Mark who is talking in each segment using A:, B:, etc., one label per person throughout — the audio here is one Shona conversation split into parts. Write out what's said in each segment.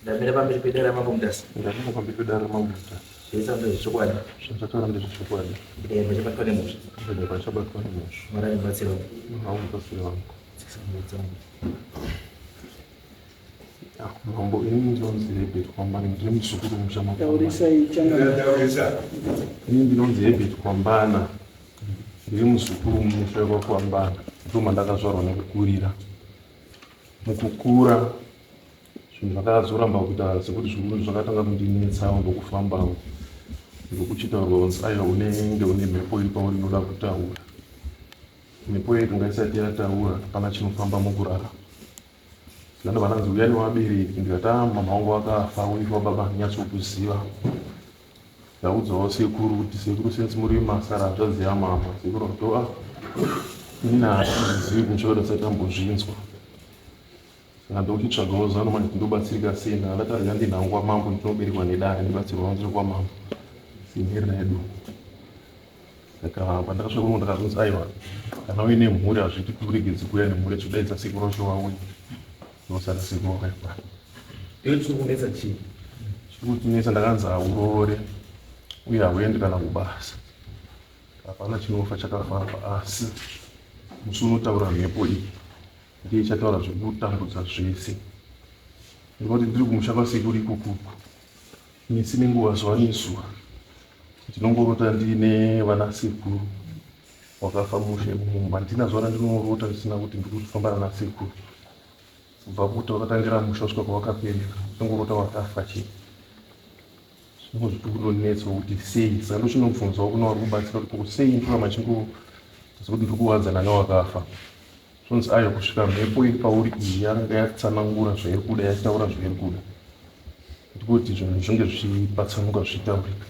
A: Ndamira pamberi pedare raMambo Mutasa.
B: Ndamira pamberi pedare raMambo Mutasa.
A: Zvese ndezvechokwadi.
B: Zvandataura ndezvechokwadi.
A: Ndikaenda chabatwa nemhosva.
B: Ndikaenda chabatwa nemhosva.
A: Mwari anibatsira wangu.
B: Mwari mubatsiri wangu.
A: Dzikisa wangu.
B: Ah, Mambo ini ndinonzi Herbert Kwambana ndiri muzukuru musha
C: Taurisa
B: Taurisa. Ini ndinonzi Herbert Kwambana ndiri muzukuru mumusha wekwaKwambana ndiko mandakazvarwa nekukurira. Mukukura zvinhu zvakazoramba kuita sekuti zvinhu zvakatanga kundinetsawo ndokufambawo ndokuchitaurwa kunzi aiwa unenge une mhepo iri pauri inoda kutaura mhepo yedu ngaisati yataura hapana chinofamba mukurarama saka ndobva ndanzi uya nevabereki ndikati a ah, mama wangu vakafa uitwa baba ndinyatsokuziva ndaudzawo sekuru kuti sekuru since muri masara hanzvadzi yamama sekuru vato a ah, inini hatizivi kumusha tisati tambozvinzwa Saka ndokuchitsvagawo zano manje kuti ndobatsirika sei ndanga ndatarira ndinhangu kwamambo ndinoberekwa nedare ndibatsirwa ndiri kwamambo senherera yedu saka pandakasvika kuno ndakazonzi aiwa kana uine mhuri hazviiti kuti uregedze kuuya nemhuri chidaidza sekuru wacho vauye ndosaka sekuru wakaipa
A: iwe chiri kunetsa chii
B: chiri kutinetsa ndakanzi hauroore uye hauendi kana kubasa hapana chinofa chakafamba asi musi unotaura mhepo iyi Ndiye ichataura zvekutambudza zvese. Ndinoti ndiri kumusha kwasekuru ikokuku. Misi nenguva zuva nezuva. Ndinongorota ndiine vana sekuru wakafa musha imomo. Handina zuva randinorota ndisina kuti ndiri kufamba nana sekuru. Kubva kuti wakatangira musha kusvika kwawakaperera. Ndingorota wakafa chete. Zvimwe zvikunonetsa kuti sei saka ndochinobvunzawo kune vari kubatsira kuti ko sei ndoramba ndichingo kuti ndiri kuwadzana newakafa. Zvonzi ayo kusvika mhepo iri pauri iyi yanga yatsanangura zvairi kuda yataura zvairi kuda ndikuti zvinhu zvinge zvichipatsanuka zvichitaurika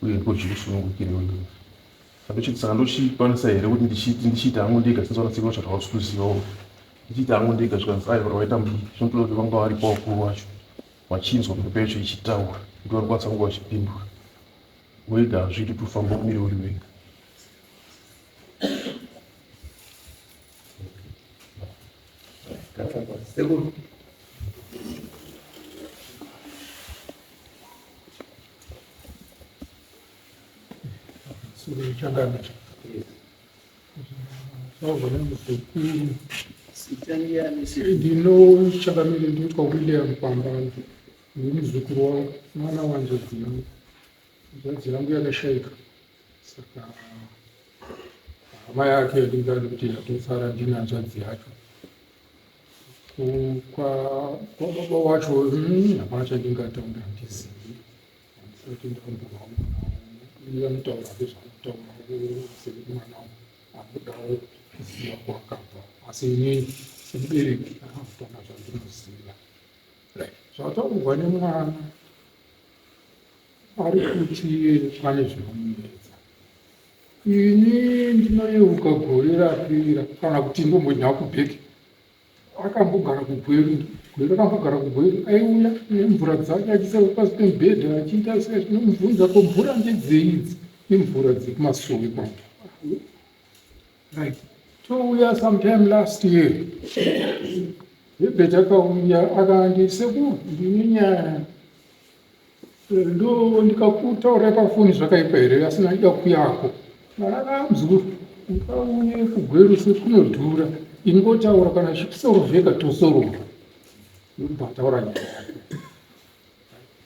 B: uye ndiko zvichikusunungukire wewe saka ndochikwanisa here kuti ndichiti ndichiita hangu ndega since vanasekuru vacho havasi kuzivawo ndichiita hangu ndega zvikanzi aiwa waita mudiki zvinotoda kuti vanga varipo vakuru vacho vachinzwa mhepo yacho ichitaura kuti vanokwanisa kunge vachipindura wega hazviiti kuti ufambe umire uri wega.
A: Sekuru.
C: Suru changamire. Zvagona muzukuru. Ndino changamire ndinoitwa William Kwambana. Ndiri muzukuru wangu, mwana wanzvadzi yangu. Hanzvadzi yangu yakashaika saka hama yake yandingadi kuti yatosara ndini hanzvadzi yacho. Kwababa wacho hmm, hapana chandingataura handizivi. Handisati ndambovaonawo. Iye anotaura hake zvaanotaura semwana anodawo kuziva kwaakabva asi inini semubereki hapana zvandinoziva. Zvataurwa nemwana Ari kuti pane zvinomunetsa. Ini ndinoyeuka gore rapera kana kuti ndombonyawo kubheki akambogara kuGweru, Gweru akambogara kuGweru aiuya nemvura dzake achiisa pasi pemubhedha achiita sei tinomubvunza ko mvura ndedzei idzi imvura dzekumasowe kwangu. Right. Touya sometime last year Herbert akauya akandi sekuru ndine nyaya Ndo ndikakutaura pafoni zvakaipa here asi ndaida kuyako. Aa mzukuru ungauye kuGweru sekunodhura ingotaura kana zvichisorovheka tosorova. Ndobva ataura nyaya yake.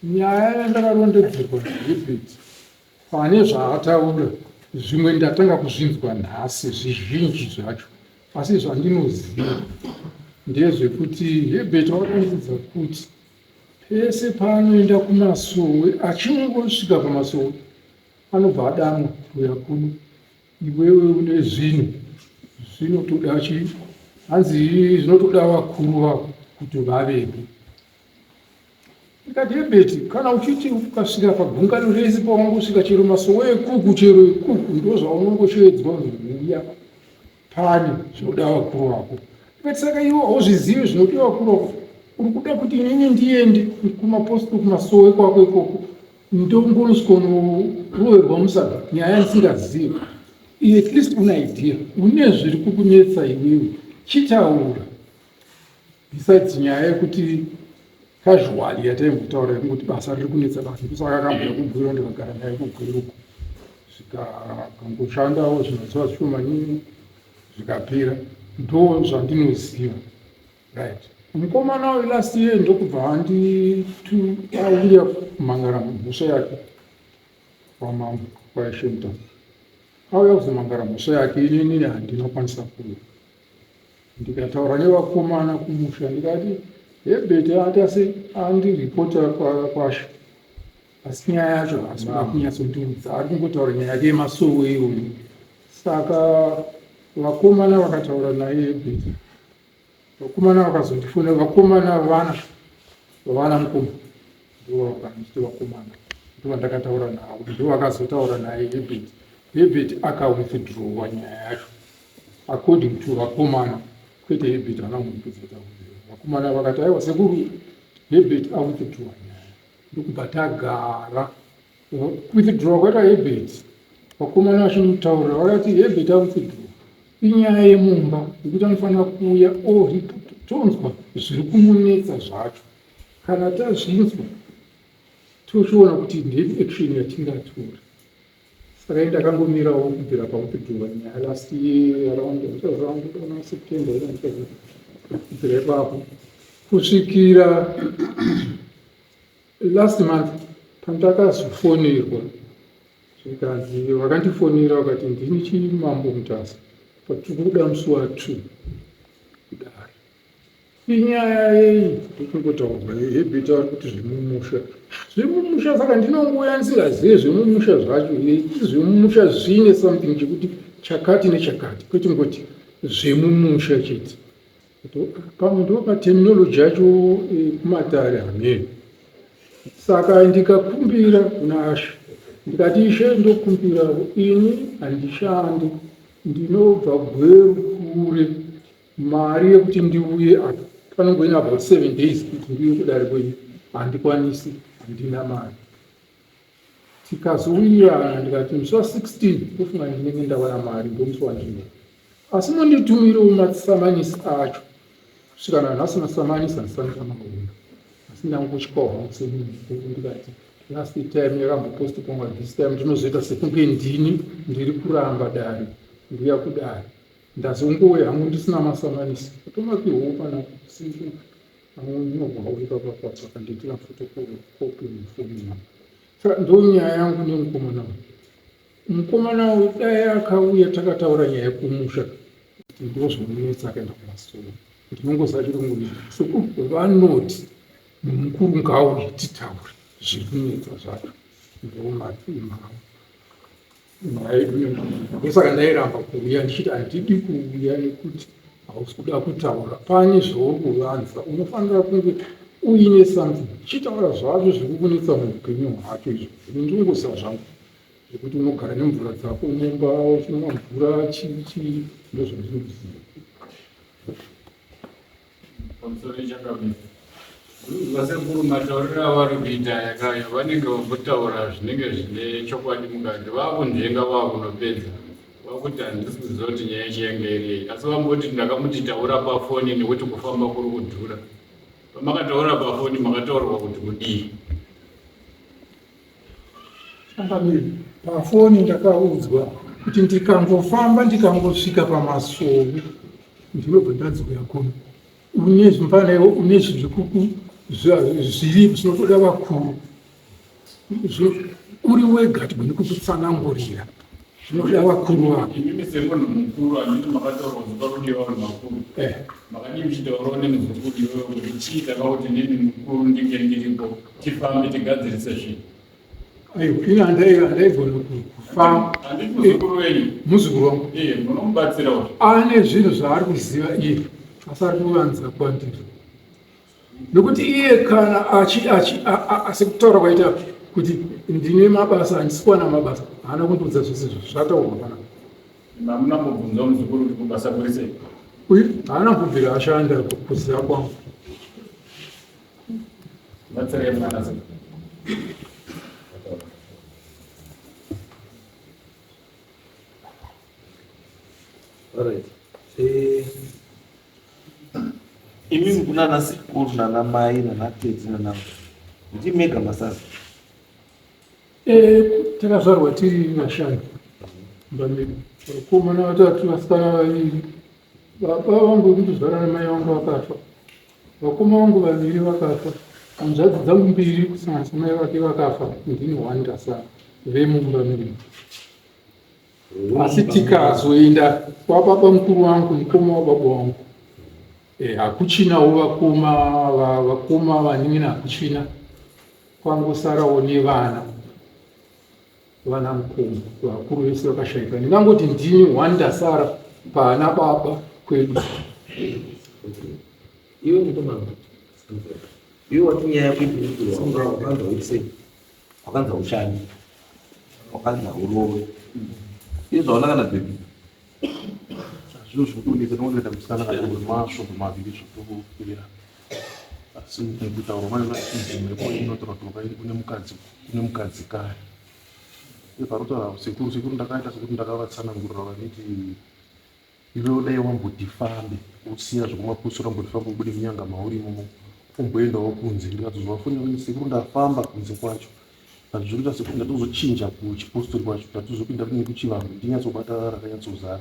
C: Nyaya yandakarondedzerwa naHerbert pane zvaataura zvimwe ndatanga kuzvinzwa nhasi zvizhinji zvacho asi zvandinoziva ndezvekuti Herbert wakandiudza kuti Pese paanoenda kumasowe achingosvika pamasowe anobva adanwa kuuya kuno iwewe une zvinhu zvinotoda chi hanzi zvinotoda vakuru vako kuti vavepo ndikati ebeti kana uchiti ukasvika pagungano rese pawangosvika chero masowe ekuku chero ekuku ndozvaunongosheedzwa uya Pane zvinoda vakuru vako. Ndikati saka iwe hauzvizivi zvinodiwa vakuru vako. Uri kuda kuti inini ndiende kumapostori kumasowe kwako ikoko ndongonosikonoroverwa musaga nyaya ndisingazivi. At least une idea une zviri kukunetsa iwewe chitaura besides nyaya yekuti Casually yataimbotaura yekungoti basa riri kunetsa basa ndosaka akambouya kuGweru ndikagara naye kuGweru uko zvikangoshandawo zvimazuva zvishomanini zvikapera ndo zvandinoziva right mukomana uyu last year ndokubva anditu auya kumangara mhosva yake kwamambo kwaishemta auya kuzomangara mhosva yake inini handina kukwanisa kuuya Ndikataura nevakomana kumusha ndikati Herbert atase andiripota kwashe asi nyaya yacho haasi kuda kunyatsondiudza ari kungotaura nyaya yake yemasowe iyoyo saka vakomana vakataura naye Herbert vakomana vakazondifonera vakomana vana vana mukoma ndovakanditi vakomana ndovandakataura navo ndovakazotaura naye Herbert Herbert akawithdrawa nyaya yacho according to vakomana kwete Herbert haana kumbopedza vakomana vakati aiwa sekuru Herbert awithdrawa nyaya ndokubva tagara withdraw kwaita Herbert vakomana vachimutaurira vakati Herbert awithdraw inyaya yemumba yekuti anofanira kuuya tonzwa zviri kumunetsa zvacho kana tazvinzwa tochiona kuti ndeipi action yatingatora Saka ini ndakangomirawo kubvira pakupindurwa nyaya last year around around ana September here handichazivi kubvira ipapo kusvikira last month pandakazofonerwa zvikanzi vakandifonera vakati ndini chimambo Mutasa patiri kuda musi wa 2 kudare Inyaya yei irikungotaurwa yebhita vari kuti zvemumusha zvemumusha saka ndinongouya ndisingazive zvemumusha zvacho zvemumusha zvine something chekuti chakati nechakati kwete ngoti zvemumusha chete pamwe ndo paterminology yacho kumatare hameno saka ndikakumbira kuna ashe ndikati ishe ndokumbirawo ini handishandi ndinobva gweru kure Mari yekuti ndiuye apa panongoina about seven days kuti ndiuye kudare kwenyu handikwanisi, handina mari. Tikazowirirana ndikati musi wa 16 ndofunga ndinenge ndawana mari ndomusi wandino asi munditumirewo masamanisi acho kusvika nanhasi masamanisi handisati ndamaona asi ndangotyawo hangu semunhu mukuru ndikati last time yakambopostpongwa this time ndinozoita sekunge ndini ndiri kuramba dare nduya kudare Ndazongouya hangu ndisina masamanisi tomapiwawo panapa simple anonyorwawo ipapa pakandiitira photocopy mufoni yangu saka ndonyaya yangu nemukomana uyu mukomana uyu dai akauya takataura nyaya yekumusha kuti ndozvinonetsa akaenda kumasoro ndinongoziva chirungu sekuru vanoti mukuru ngaauye titaure zviri kunetsa zvacho ndomatimao Ndosaka ndairamba kuuya ndichiti handidi kuuya nekuti hausi kuda kutaura pane zvauri kuvanza unofanira kunge uine something chitaura zvacho zviri kukunetsa muupenyu hwacho izvo ini ndinongoziva zvangu zvekuti unogara nemvura dzako mumba uchinwa mvura chii chii ndozvandinoziva
D: Pamusoro changamire. Vasekuru matauriro avari kuita aya kaya vanenge vambotaura zvinenge zvine chokwadi mukati vakunzvenga vakunopedza vakuti handisi kuziva kuti nyaya yacho yanga iri yei asi vamboti ndakamuti taura pafoni nekuti kufamba kuri kudhura pamakataura pafoni makataurwa kuti kudii
C: Changamire, pafoni ndakaudzwa kuti ndikangofamba ndikangosvika pamasowe ndinobva ndadzoka kuno. Une mfana iwe une zvikuku zviri zvinotoda vakuru. Uri wega tigone kukutsanangurira zvinoda vakuru vako.
D: Imimi semunhu mukuru handiti makataurwa kuti pakudiwa vanhu vakuru. Eh. Makadii muchitaurawo nemuzukuru iwewe kuti chii chakakuti nini mukuru ndinge ndiripo tifambe tigadzirise zvinhu.
C: Aiwa, ini handaigona kufamba.
D: Handiti muzukuru wenyu?
C: Muzukuru wangu.
D: Eh, munomubatsirawo.
C: Ane zvinhu zvaari kuziva iye asi ari kuvanza kwandiri. Nokuti iye kana achi achi sekutaura kwaita kuti ndine mabasa handisi kuwana mabasa haana kundiudza zvese izvo zvataurwa panapa.
D: Hamuna kumbobvunzawo muzukuru kuti kubasa kuri sei?
C: Uyu haana kubvira ashanda kuziva kwangu.
D: Batsirai mwana sei?
A: Alright. Eh,
D: Imi
E: Kunana sekuru nana mai nana tete nana ndii mega masasa.
C: Eh, takazvarwa tiri vashanu mumba medu, vakomana vatatu, vasikana vaviri. Baba vangu vekundizvara namai vangu vakafa, vakoma vangu vaviri vakafa, hanzvadzi dzangu mbiri kusanganisa mai vake vakafa, ndini one ndasara vemumba medu. Asi tikazoenda kwababa mukuru wangu, mukoma wababa wangu, eh, hakuchinawo vakoma, vakoma vanin'ina hakuchina, kwangosarawo nevana vana mukoma vakuru vese vakashaika. Ndingangoti ndini one ndasara pana baba kwedu.
A: Iwe mukoma, iwe wati nyaya yako wakanza kuti
E: wakanzi haushandi, wakanzi haurove. Izvi zvaona kana bhebhi
B: Zviro zvinotonetsa ndinotoita musikana kana wemasvondo maviri zvotopera, asi mukutaura manje mhepo inotaura kuti wakaenda kune mukadzi, kune mukadzi kare. Uye panotaura sekuru, sekuru ndakaita sekuti ndakavatsanangurira vaniti iwewe dai wamboti fambe usiya zvekumapusura, umboti fambe ubude munyanga mauri imomo umboendawo kunze. Ndikatozwa foni yakuti sekuru ndafamba kunze kwacho, but zviri kuita sekuti ndatozochinja kuchipostori kwacho, ndatozopinda nekuchivanhu ndinyatsobata rakanyatsozara.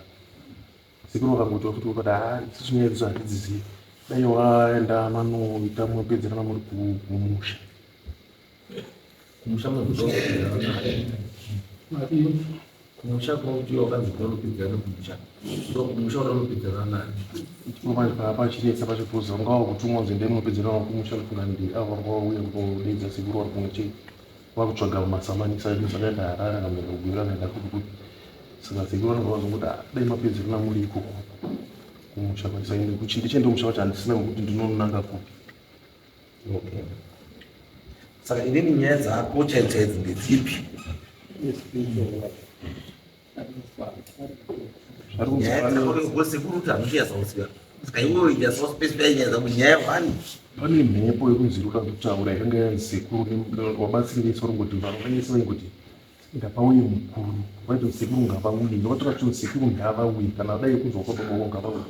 B: Sekuru vakangoti futi vakati haa, isusu nyaya idzodzo hatidzizivi, dai waenda manoita munopedzerana muri kumusha.
A: Kumusha munopedzerana, kumusha kwakuti wakanzi unopedzerana kumusha, kumusha unopedzerana nani?
B: Pachinetsa pacho kuza ungava kutumwa kunzi ndai munopedzerana kumusha, ndofunga ndi avo vanga vauya kunodeedza sekuru vari kumwe chete vakutsvaga masamanisa edu zvakaenda Harare kana kuenda Gweru akaenda kupi kupi. Saka sekuru vanenge vazongoti "Ah, dai mapedzerana muri ikoko kumusha kwacho." Saka ndichienda kumusha kwacho handisina kwekuti ndinonanga kupi.
E: Okay, saka inini nyaya dzako chaidzo chaidzo ndedzipi?
B: Zvari kunzi
E: Nyaya dzako because sekuru kuti hamuchiyasausiva, saka iwewe yasaspecify nyaya dzako, nyaya one.
B: Pane mhepo yekunzi iri kuda kutaura yakanga yanzi sekuru wabatsiri vese vari kungoti vanonyesa vaingoti ngapauye mukuru, vaiti sekuru ngavauye, ndovatora kuti sekuru ngavauye, kana dai kunzwa kwababa wako ngavauye,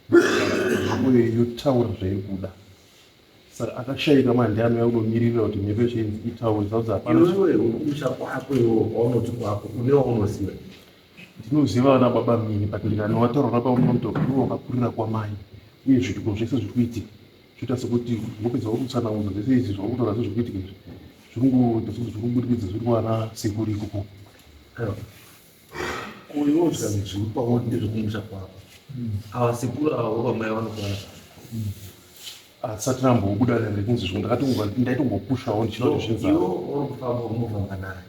B: mhepo iyo yotaura zvairi kuda. Saka akashayika manje anouya kunomiririra kuti mhepo yacho itaure saudza hapana.
E: Iwewe uri kumusha kwako, iwewe kwaunoti kwako une waunoziva?
B: Ndinoziva vana baba mini, but ndikanovatarura pamunoto ivo vakakurira kwamai, uye zviitiko zvese zviri kuitika zvoita sekuti ngopedza kutsanangudza zvese izvi zvauri kutaura zviri kuitika izvi zviri kungoita sekuti zviri kubudikidza zviri kuana sekuru ikoko.
E: Iwewe zvikanzi zviri pauri ndezvekumusha kwako, ava sekuru ava vokwamai vanokwana?
B: Asati rambobuda rekunzi zvino ndaitongopushwawo ndichida kuti zvinzaro.
E: Iwe uri kufamba unofamba naye?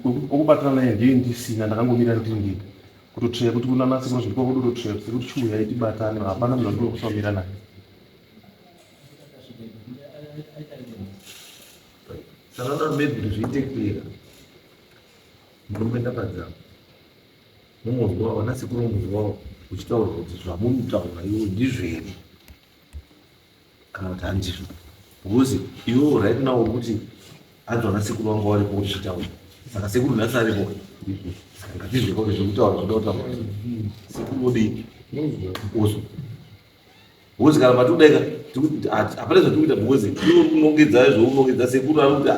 B: Okubatana naye ndiye ndisina, ndakangomira ndiri ndega kutotreya kuti kunana sekuru zviri kwakudototreya kuti sekuru chiuyai tibatane, hapana munhu andinoda kusamira naye.
E: Saka unoda maybe kuti zviite clear, munomboenda padzamo mumuzwa vana sekuru, mumuzwawo uchitaura kuti zvamunotaura iwo ndizvo here kana kuti handizvo, because iwewo right now uri kuti hanzi vana sekuru vanga varipo kuchitaura, saka sekuru nhasi aripo, saka ngatizwe kwake zvekutaura zvoda kutaura sekuru odii ozwa, because kana matikudaika hapana zvatikuita, because iwe uri kunongedza zvounongedza, sekuru ari kuti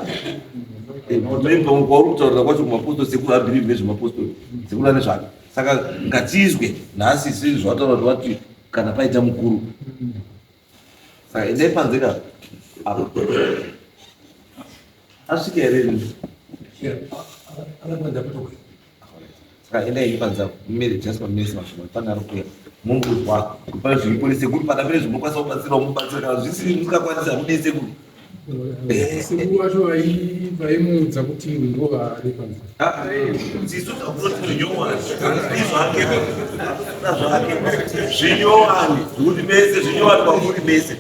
E: maybe pamwe kwauri kutaurira kwacho kumapostori sekuru abhilivhi nezvemapostori, sekuru ane zvake. Saka ngatizwe nhasi sezvi zvataura kuti vati kana paita mukuru, saka endai panze ka apa asvika here? Saka endai henyu panze apo, mumire just pamese mashoma pane ari kuuya, mungozwa kuti pane zviripo nesekuru, pana pane zvinokwanisa kubatsirawo mubatsira, kana zvisiri musingakwanisi hamudii sekuru.
C: Sekuru vacho vaimuudza kuti ndo vari panze.
E: Isu takunoti zvinyowani zvake zvake zvinyowani zvekuti mese zvinyowani kwamuri mese.